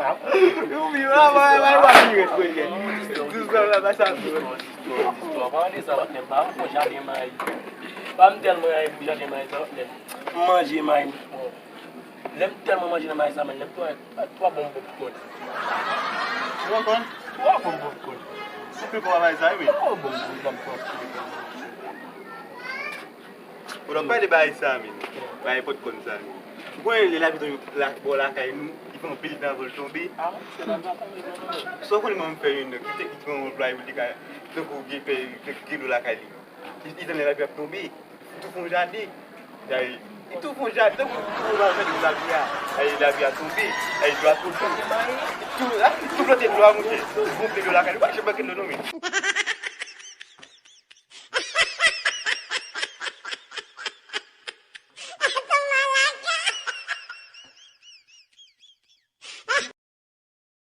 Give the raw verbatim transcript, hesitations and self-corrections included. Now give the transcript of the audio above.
Ou vin la, bay, bay, bay, vire, premye. Douz dola, bay sa. Istwa, istwa. Pa mande sa, patnè. Pa m fon jaden mayi. Pa m tèlman renmen jaden mayi sa, patnè. M manje mayi m twòp. Lè m tèlman manje nan mayi sa, men lè m twò, twò bon m pòp kòn. Twò bon? Twò bon m pòp kòn. Ou pi bon mayi sa, wi. Twò bon m pòp kòn. Ou nan pale bagay sa, men. Bagay pòt kòn sa, men. Ou konnen lè lapli tonbe la, bò lakay nou, li fè anpil tan avan l tonbe. Ah, se la sa tonbe, non, non. Sa w konnen manman m fè youn nan, ki te, ki te pran yon play pou li ka, tankou gen pè, gen dlo lakay li. Li, li tann lè lapli ap tonbe, li tou fè yon jaden. Li tou fè yon jaden, tankou tou fè yon jaden pou lapli a. Ay, lapli a tonbe, ay, dlo a tonbe. Tou, ah, tou plante dlo a, monchè. Gonfle dlo lakay li, ou pa janm manke dlo non, men.